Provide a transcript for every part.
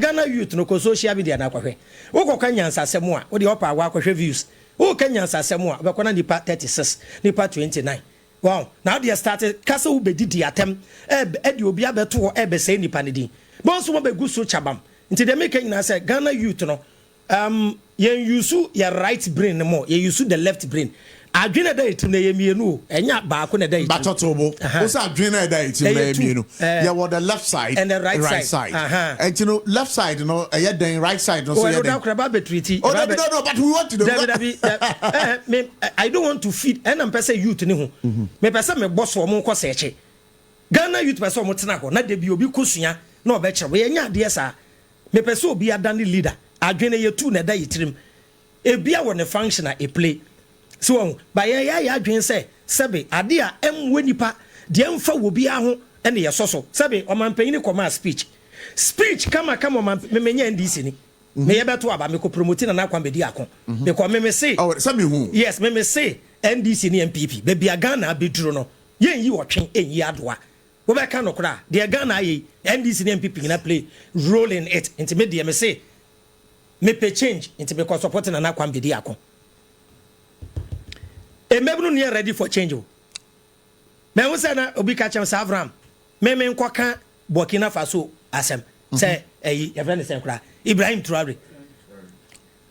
Ghana youth no, kɔ social media na akɔhwɛ. Wokɔka nyansasɛm a, wode ɔpa awɔ akɔhwɛ views. Woka nyansasɛm a, wobɛkɔ na nipa 36, nipa 29. Wow, na wodeɛ start kasa, wobɛdidi atɛm, ɛde obi abɛto hɔ, ɛbɛsɛe nipa no din bɔn so, wɔbɛgu so kyabam. Nti deɛ meka nyinaa sɛ Ghana youth no, yɛn use yɛ right brain no mo, yɛn use the left brain. Adwene da yɛ tirim na ɛyɛ mmienu o, ɛnya baako na ɛda yɛ tirim. Batɔtɔ bo o sɛ adwene na ɛda yɛ tirim na ɛyɛ mmienu. Yɛwɔ the left side and the right side. Side. Ɛnti no, left side no ɛyɛ dɛn? Right side no so yɛ dɛn? O, ɛno da bɛ treat. Oh, no, no, no, but we want to know. Dabi, dabi, me, I don't want to feed. Ɛna mpɛ sɛ youth ne ho, mepɛ sɛ mebɔ so, ɔmo nkɔ sɛɛkye. Ghana youth pɛ sɛ ɔmo tena hɔ na debi obi kɔ sua na ɔbɛkyerɛ wɔyɛ nyɛ adeɛ saa. Mepɛ sɛ obi adane leader. Adwene yɛ tu na ɛda yɛ tirim, ebia wɔ ne function a ɛplay so wɔn ba yɛn yɛ ayɛ adwene sɛ sɛbe ade a ɛmmoa nipa deɛ, mfa wɔ biara ho ɛna yɛsɔ so. Sɛbe, ɔmanpanyin kɔmaa speech kama kama. Ɔman mɛmɛnyɛ NDC ni, meyɛ bɛto aba, mekɔ promote Nana Kwame Bediako mekɔ meme se. Oh, sɛ mehu. Yes, meme se NDC ne NPP, baabi a Ghana abɛduro no, yɛnyi ɔtwe, ɛnyi adoa. Wobɛka no koraa deɛ, Ghana ayɛ yi, NDC ne NPP nyina play role in it. Nti me deɛ, me se mepɛ change, nti mekɔ support Nana Kwame Bediako. Mmabunu ne yɛ ready for change o. Mɛhu sɛ na obi ka kyɛm sɛ Avram meme nkɔka Burkina Faso asɛm sɛ ɛyi yɛfrɛ ne sɛn koraa, Ibrahim Traore.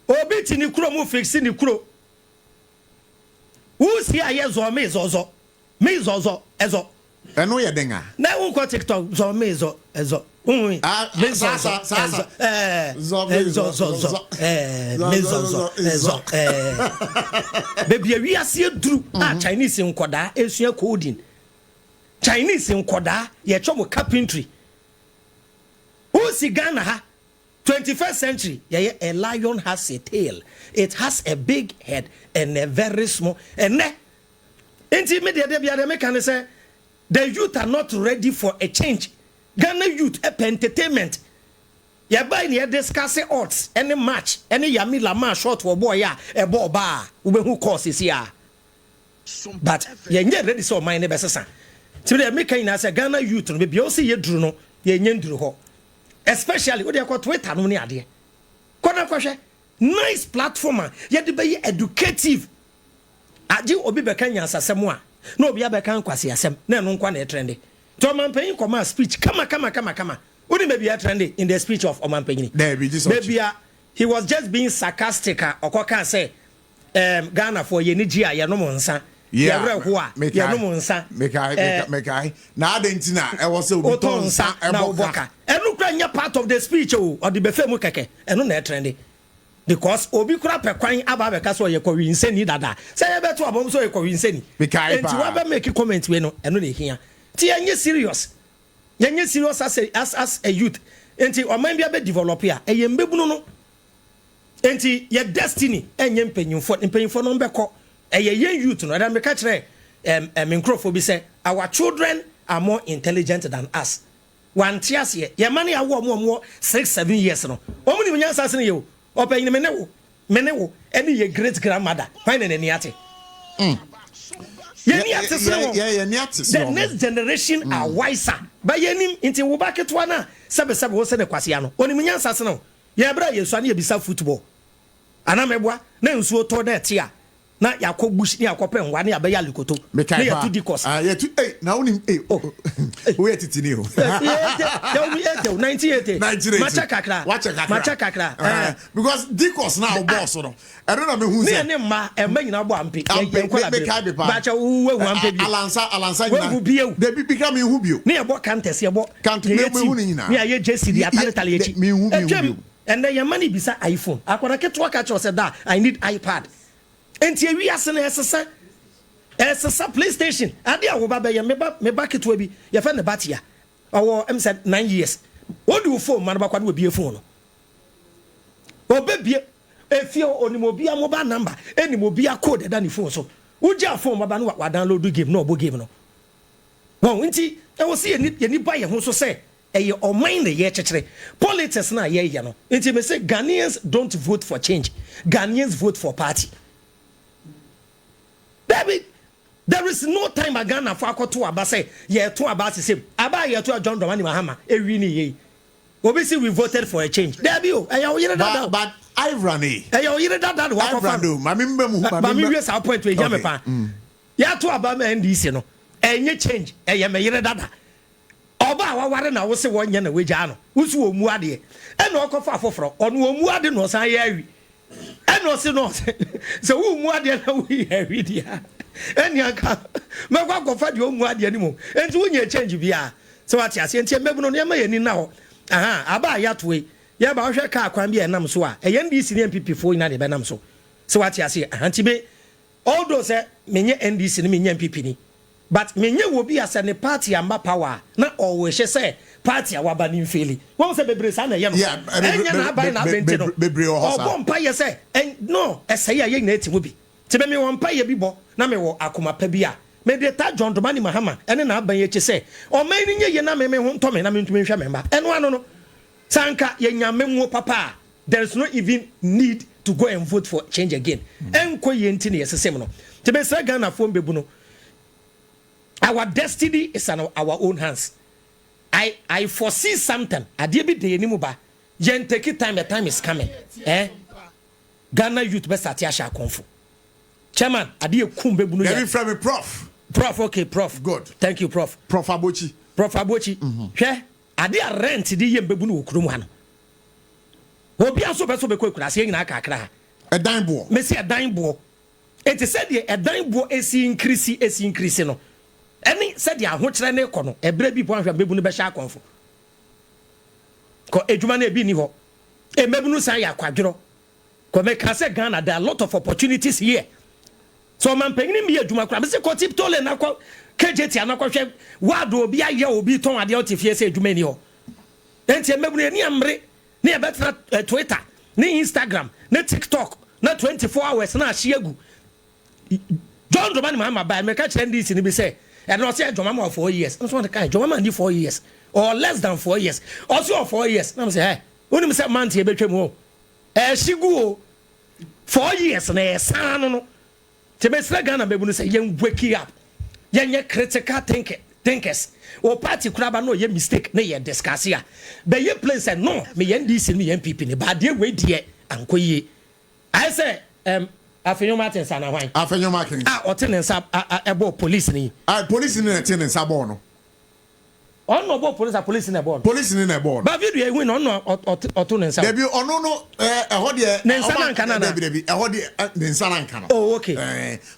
Obi ti ne kuro mu fix ne kuro, wusi a yɛ zɔ me zɔzɔ me zɔzɔ ɛzɔ. Ɛno yɛ den a. Na wonkɔ TikTok, zɔ me zɔ ɛzɔ. Ah, me saa, zɔzɔ saa, saa, ɛzɔ saa. ɛɛ Zɔ me zɔ zɔ, zɔ zɔ, zɔ ɛɛ zɔ, me zɔ, zɔzɔ zɔ, ɛzɔ ɛɛ. Beebi ewiase eduru a, Chinese nkɔdaa esua coding, Chinese nkɔdaa yɛtwɛ mo carpentry. Wosi Ghana ha, 21st century, yɛyɛ "A lion has a tail, it has a big head and a very small." Ɛnɛ nti mi deɛ, deɛ bi adeɛ meka ne sɛ the youth are not ready for a change. Ghana youth ɛpɛ entertainment. Yɛbaa ni yɛ discuss odds ɛne match ɛne Lamine Yamal shot wɔ bɔɔl yɛ a ɛbɔ ɔbaa, wobɛhu course esi a, but yɛnyɛ ready sɛ ɔman ne bɛsesa. Nti deɛ meka nyinaa sɛ Ghana youth no, baabi a ɔsɛ yɛduru no, yɛnyɛ nduru hɔ. Especially wode ɛkɔ Twitter no ne adeɛ kɔna kɔhwɛ nice platform a yɛde bɛyɛ educative. Agye obi bɛka nyansasɛm a, na obi abɛka nkwasiasɛm, na ɛno nkwa na ɛtrend. Nti ɔmanpanyin kɔmaa speech kama kama kama kama. Wode baabi a ɛtrend in the speech of ɔmanpanyin? Daabi, gye sɛ ɔkye. Baabi a he was just being sarcastic a ɔkɔka sɛ Ghanafoɔ yɛni gye a yɛnom nsa, yɛwerɛ ho a yɛnom nsa. Mekae, mekae. Na ade nti na ɛwɔ sɛ obi wotɔ tɔ nsa nsa na ɛbɔ wobɔ ka. Ka ɛno kora nyɛ part of the speech o, ɔde bɛfɛ mu kɛkɛ. Ɛno na ɛtrend because obi kora pɛ kwan aba abɛka sɛ ɔyɛ kɔwinsɛni dada sɛ yɛbɛto abɔm sɛ ɔyɛ kɔwinsɛni. Mekae nti paa. wabɛ make comment wei no, ɛno na ehia. Nti yɛnyɛ serious, yɛnyɛ serious as a youth. Nti ɔman bi abɛ develop a, ɛyɛ mbɛbunu no. Nti yɛ destiny ɛnyɛ mpanyinfoɔ. Mpanyinfoɔ no bɛkɔ, ɛyɛ yɛn youth no. Ɛdá meka kyerɛ ɛm nkurɔfoɔ bi sɛ our children are more intelligent than us. Wante aseɛ. Yɛn ma no yɛ awɔ ɔmo a ɔmo wɔ 6, 7 years no, ɔmo nim nyansa sene yɛ o. Ɔpɛnyini, me ne wo ɛne yɛ great grandmother, hwan na n'ani ate? Yɛni ate sene wɔn. Yɛni ate The sene wɔn. next generation are wiser, but yɛnim. Nti wo ba ketewa no a sɛbesɛbe wo sɛ ne kwasea no, onim nyansa sene wo. Yɛbrɛ a yɛsua ne yɛbisa football anaa mɛboa na nsuo tɔ na ɛte a, na yɛakɔ bush ne yɛakɔpɛ nwa ne yɛabɛyɛ alikoto ne Mekae paa. yɛto dikɔs. Ah, yɛtu, ei, na wonim, ei, Oh. woyɛ titini o. 1980. 1980. Makyɛ kakra. Wakyɛ kakra. Makyɛ kakra. Eh, because dikɔs na wobɔɔ so no, ɛno na mehu ne sɛ yɛ ne mma ɛmma nyinaa bɔ ampe. Ampe, yɛn kɔla mekae bi paa. bakyɛ wowahu ampe bio? Alansa, alansa. Wahu bio? Dabi, bi ka mehu bio. Ne yɛbɔ counters, yɛbɔ yɛyɛ mehu team ne nyinaa. ne yɛayɛ jersey de ataletale akyi. Mehu Ɛtwam. bio. Ɛnɛ yɛn mma no bisa iPhone. Akwadaa ketewa ka kyerɛ sɛ da, "I need iPad." Nti ewiase no ɛsesa, ɛsesa. PlayStation ade a woba bɛyɛ, meba ketewa bi yɛfɛ ne batia, ɔwɔ sɛ 9 years. Wode wo phone ma no bakwa ne wabie phone no, ɔbɛbie efie. Onim obi a mobile number, enim obi a code ɛda ne phone so. Wogya phone baba no, wa download game na ɔbɔ game no wɔn. Nti ɛwɔ sɛ yɛni ba yɛn ho so sɛ ɛyɛ ɔman na yɛ kyekyere politics na yɛyɛ no. Nti mɛ sɛ Ghanaians don't vote for change, Ghanaians vote for party. Dabi, there is no time a Ghana fo akɔto aba sɛ yɛto aba asesɛm aba a yɛto a John Dramani Mahama ewi ne yie. Obi si we voted for a change. Dabi o, ɛyɛ wo yere dada o. But Ivory ne. Ɛyɛ wo yere dada na wakɔfa no. Maame mbɛ mu. Maame wie saa point wei hia me paa. Yɛato aba ma NDC no, ɛnyɛ change, ɛyɛ me yere dada. Ɔba a waware na wose wɔnyɛ na wagyaa no, wo nso ɔmmu adeɛ. Ɛna ɔkɔfa foforɔ, ɔno ɔmmu ade na ɔsan yɛ awi. Ɛna ɔse no sɛ wommu adeɛ na woyɛ awi deɛ a, ɛne anka mɛkɔ akɔfa deɛ ɔmmu adeɛ no mu. Enti wonyɛ change biara. Sɛ wate aseɛ nti mmabunu nneɛma yɛ ani nna hɔ. Aha, aba a yɛato yi, yɛba wohwɛ kaa kwan bi a ɛnam so a, ɛyɛ NDC ne NPP foɔ nyinaa na ɛbɛnam so. Sɛ wate aseɛ, aha nti me, although sɛ menyɛ NDC ne menyɛ NPP ni, but menyɛ wɔ bi a sɛ ne party amba power a, na ɔwehye sɛ party a waba no mfeeli. Wahu sɛ bebree saa na ɛyɛ no. Ɛnyɛ n'aban na abɛn nti no, ɔbɔ mpaeɛ sɛ, no, ɛsɛe a yɛn nyinaa ti mu bi. Nti me mewɔ mpaeɛ bi bɔ na mewɔ akoma pa bi a, mede taa John Dramani Mahama ne n'aban yi akyi sɛ ɔman no nyɛ yie na me me ho ntɔ me na mentumi nhwɛ me mma. Ɛno ano no, sɛ anka yɛnya amammuo papa a, there is no even need to go and vote for change again. Ɛnkɔ yie nti na yɛsesem no. Nti mesrɛ Ghanafoɔ mbɛbu no, our destiny is in our own hands. I foresee something, adeɛ bi da yɛn anim ba, yɛn take time, the time is coming. Eh? Ghana youth bɛ start ahyɛ akɔnfo. Chairman, adeɛ kum bɛbu no yɛ. Dabi frɛ me prof. Prof, okay, prof. Good. Thank you, prof. Prof Abochi. Prof Abochi. Hwɛ, adeɛ a rent de yɛ mbɛbu no wɔ kurom ha no. Obi nso bɛ so bɛkɔ akura aseɛ nyinaa kakra ha. Ɛdan boɔ. Mesi ɛdan boɔ. Eti sɛdeɛ ɛdan boɔ esi increase esi increase no, ɛne sɛdeɛ ahokyerɛ ne kɔ no, ɛbrɛ bi po ahwɛ mbɛbu no bɛhyɛ akɔnfo. Kɔ edwuma no ebi ni hɔ. Mbɛbu no san yɛ akwadworɔ. Kɔ mɛka sɛ Ghana there are a lot of opportunities here. So ɔmanpanyin mi yɛ adwuma koraa mesi kɔ tiptoe na kɔ KJT anakɔhwɛ ward obi ayɛ obi tɔn adeɛ ɔte fie sɛ adwuma ni hɔ. Enti mmabunu yɛ ni amere ne yɛbɛtena Twitter ne Instagram ne TikTok na 24 hours na ahye agu. John Dramani Mahama baa mɛka kyerɛ NDC ni bi sɛ ɛna ɔsɛ John Mahama 4 years nso ɔde kan John Mahama ni 4 years or less than 4 years, ɔsɛ ɔ 4 years na mo sɛ ɛ wonim sɛ month yɛ bɛtwa mu o, ɛhye gu o, 4 years na ɛsan no te bɛsrɛ Ghana bɛbu no sɛ yɛn wake up, yɛnyɛ critical thinkers. Wɔ party koraa ba na ɔyɛ mistake na yɛ discuss a bɛyɛ plain sɛ no, meyɛ NDC no, meyɛ NPP ne baadeɛ wei deɛ ankɔ yie. Ayɛ sɛ Afenyo Martins anahwan. Afenyo Martins. A ɔte ne nsa ɛbɔ police ni. Ah, police ni na ɛte ne nsa bɔɔ no. Ɔno na ɔbɔ police a police na ɛbɔ no. Police ni na ɛbɔ no. Ba video ehu na ɔno ɔto ne nsa. Dabi, ɔno no ɛhɔ deɛ. Ne nsa na nka na na. Dabi dabi, ɛhɔ deɛ ne nsa na nka no. Oh, okay.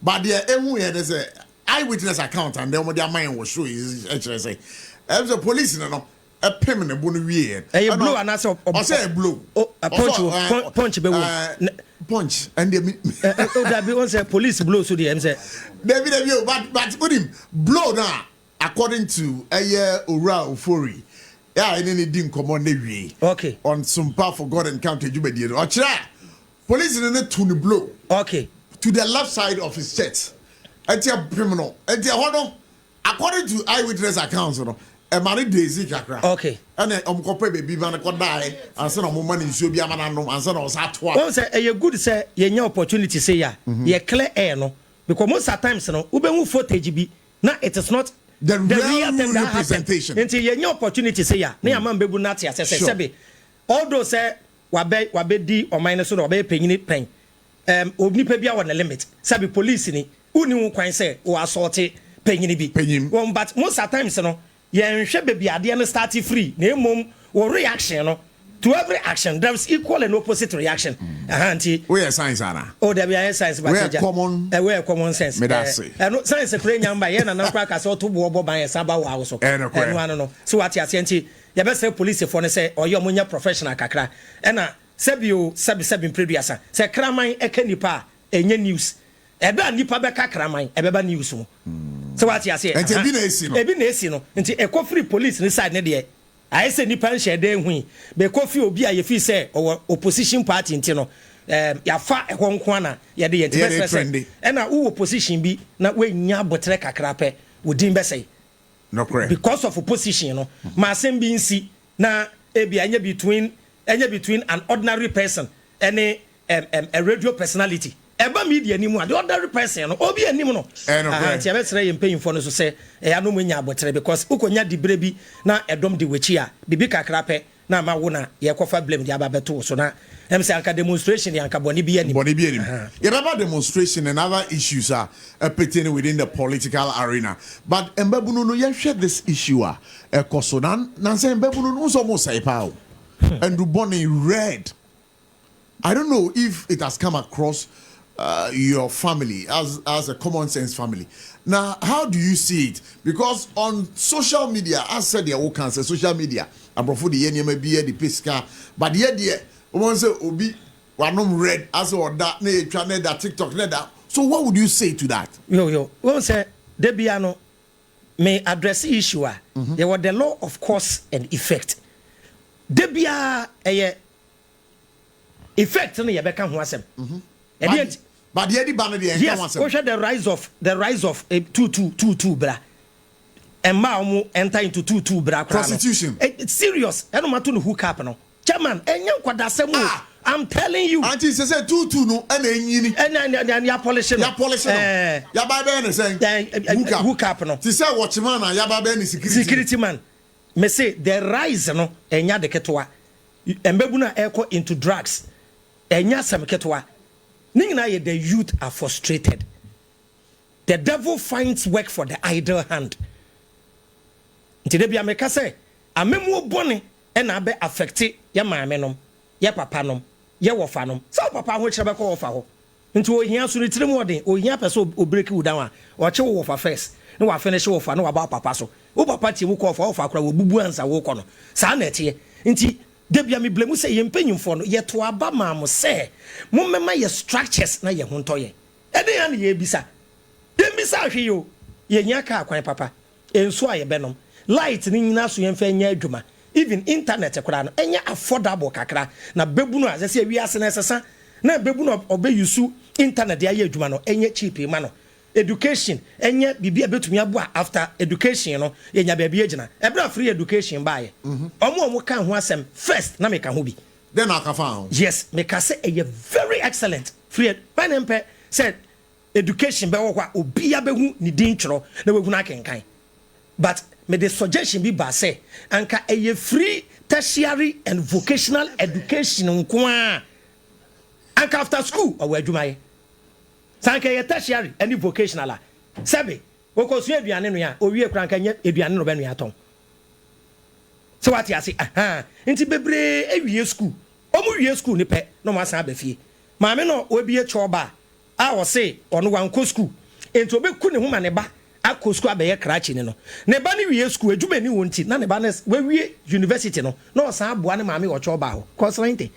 Ba deɛ ehu yɛ de sɛ eyewitness account and wɔde ama yɛn wɔ show yi ɛkyerɛ sɛ ɛm sɛ police no ɛpem ne bo no wie yɛ. Ɛyɛ blow anaasɛ ɔsɛ ɛyɛ blow. Punch wo punch bɛ wo. Punch ɛndeɛ mi. Ɛ o dabi, o sɛ police blow so deɛ ɛm sɛ. Dabi dabi o, but onim blow na according to ɛyɛ Owura Ofori yɛ a ɛne ne di nkɔmɔ ne wie. On Sumpa for God Encounter dwumadie no, ɔkyerɛ a police no ne to ne blow. To the left side of his chest, ɛti ɛpem no, ɛti ɛhɔ no, according to eyewitness accounts no, ɛma ne daisy kakra. Ɛna ɔmo kɔpɛ beebi ma ne kɔ daeɛ ansa na ɔmo ma ne nsuo bi ama n'anom ansa na ɔsa atoa. Wɔn sɛ ɛyɛ good sɛ yɛnya opportunity sɛ yɛ a yɛ clear air no, because most of times no wobɛhu footage bi na it is not the real thing that happened. Nti yɛnya opportunity sɛ yɛ a ne yɛama mbɛbu no ate asɛ sɛ sɛbe, although sɛ wabɛ wabɛdi ɔman no so na wabɛyɛ panyini pɛn, onipa bi a wɔ ne limit. Sɛbe, police ni wonni ho kwan sɛ wɔ assault panyini bi. Panyin. Wɔn, but most of times no yɛnhwɛ baabi adeɛ no start free na emom wɔ reaction no. To every action there is equal and opposite reaction. Ɛha nti. Woyɛ science ana? O dabi, ayɛ science ba. Woyɛ common. Ɛwɔ common sense. Meda ase. Ɛno science kura nya mba yɛ nana kura kasa ɔto boɔ bɔ ban yɛ san ba wɔ awo so. Ɛno korɛ. Ɛno ano no so wate aseɛ. Nti yɛbɛsrɛ polisifoɔ no sɛ ɔyɛ ɔmo nyɛ professional kakra. Ɛna sɛbi o, sɛbi sɛbi mpreduasa, sɛ kraman ɛka nipa a ɛnyɛ news. Ɛbɛ a nipa bɛka kraman ɛbɛba news mu sɛ wate aseɛ. Nti ebi na esi no. Ebi na esi no, nti ɛkɔ firi police ne side ne deɛ ayɛ sɛ nipa nhyɛ dɛ hui bɛkɔ fi obi a yɛfi sɛ ɔwɔ opposition party nti no yɛafa ɛhɔ nko ana yɛde yɛn ti Yɛde bɛsrɛ sɛ trendy. Ɛna wowɔ position bi na woanya abotire kakra pɛ, wo din bɛsɛe. Nokorɛ. Because of opposition no ma asɛm bi nsi na ebi ɛnyɛ between an ordinary person ɛne a radio personality. Ɛba media anim a, the ordinary person no obi anim no. Ɛnokorɛ. Aha, nti ɛbɛsrɛ yɛn mpanyinfoɔ no so sɛ ɛyɛ anom nya abotire, because wokɔnya dibere bi na ɛdɔm di w'akyi a, biribi kakra pɛ. Na ama wo na yɛkɔfa blame de aba bɛto wo so na sɛ anka demonstration de anka bɔne bi anim. Bɔne bi anim. Yɛbɛba demonstration and other issues a pertaining within the political arena, but mbabunu no, yɛhwɛ this issue a ɛkɔ so na nansɛ mbabunu no nso ɔmo sɛe paa o, ndubɔne red. I don't know if it has come across your family as a common sense family. Now, how do you see it? Because on social media, as said, deɛ woka sɛ social media, aborɔfo de yɛ nneɛma bi yɛ de pɛ sika, but yɛ deɛ wɔn sɛ obi wanom red asɛ ɔda na yɛtwa na ɛda TikTok na ɛda. So what would you say to that? Yo, wɔn sɛ debia no me address issue a yɛwɔ the law of cause and effect. Debia ɛyɛ effect no yɛbɛka ho asɛm. Ɛdeɛ nti but deɛ di ba no deɛ ɛnka ho asɛm. Wohwɛ the rise of 2222 bra, mmaa a wɔn enter into 22 bra koraa no. Prostitution. Serious, ɛna wɔn ato no hook up no, chairman, ɛnyɛ nkwadasɛm o. Ah. I'm telling you. Anti sɛ 22 no ɛna enyini. Ɛna yɛapolish no. Yɛapolish no. Yaba bɛyɛ ne sɛn? Hook up. Hook up no. Ti sɛ watchman a yaba bɛyɛ ne security. Security man. Mese the rise no ɛnya de ketewa. Mbɛbu no a ɛkɔ into drugs ɛnya asɛm ketewa ne nyinaa yɛ the youth are frustrated. The devil finds work for the idle hand. Nti de bia meka sɛ amemmuo bɔne ɛna abɛ affect yɛ maame nom, yɛ papa nom, yɛ wɔfa nom, sɛ wo papa ho kyerɛ bɛkɔ wɔfa hɔ. Nti ohia so ne tirim ɔden, ohia pɛ sɛ obreak wo down a, ɔkye wo wɔfa first na wafinish wɔfa na waba wo papa so. Wo papa tie mu kɔ ɔfa, wɔfa kora wɔbubu ansa wokɔ no. Saa na ɛteɛ. Nti debia me blame sɛ yɛn mpanyimfoɔ no, yɛto aba maa mo sɛ mommɛma yɛ structures na yɛ ho ntɔ yɛn. Ɛde ya ne yɛbisa, yɛmbisa ahwe yi o. Yɛnya kaa kwan papa, nsuo a yɛbɛnom, light ne nyinaa so yɛmfa nyɛ adwuma, even internet koraa no ɛnyɛ affordable kakra na bɛbu no a sɛ sɛ wiase no ɛsesa na bɛbu no ɔbɛuse internet de ayɛ adwuma no, ɛnyɛ cheap ma no. Education ɛnyɛ biribi a bɛtumi aboa. After education no, yɛnya baabi agyina. Ɛberɛ a free education baayɛ, ɔmo a ɔmo ka ho asɛm first na meka ho bi. Then aka fa ho. Yes, meka sɛ ɛyɛ very excellent free ed. Ne mpɛ sɛ education bɛwɔ hɔ a obia bɛhu ne din twerɛ na wahunu akenkan, but mede suggestion bi ba sɛ anka ɛyɛ free tertiary and vocational education nko a, anka after school ɔwɔ adwumayɛ. Sɛ anka ɛyɛ tertiary ɛne vocational a, sɛbe wɔkɔsua aduane no a, owie kora anka nyɛ aduane no bɛnoa tɔn sɛ wate ase. Aha nti bebree awie school, ɔmo wie school ni pɛ na ɔmo asan aba fie. Maame no obie kyɔba a ɔse ɔno wankɔ school, nti obɛku ne ho ma ne ba akɔ school abɛyɛ krakye ne no. Ne ba no wie school, adwuma ni wɔn ti na ne ba no wawie university no na ɔsan aboa ne maame wɔ kyɔba hɔ kɔsrɛnte.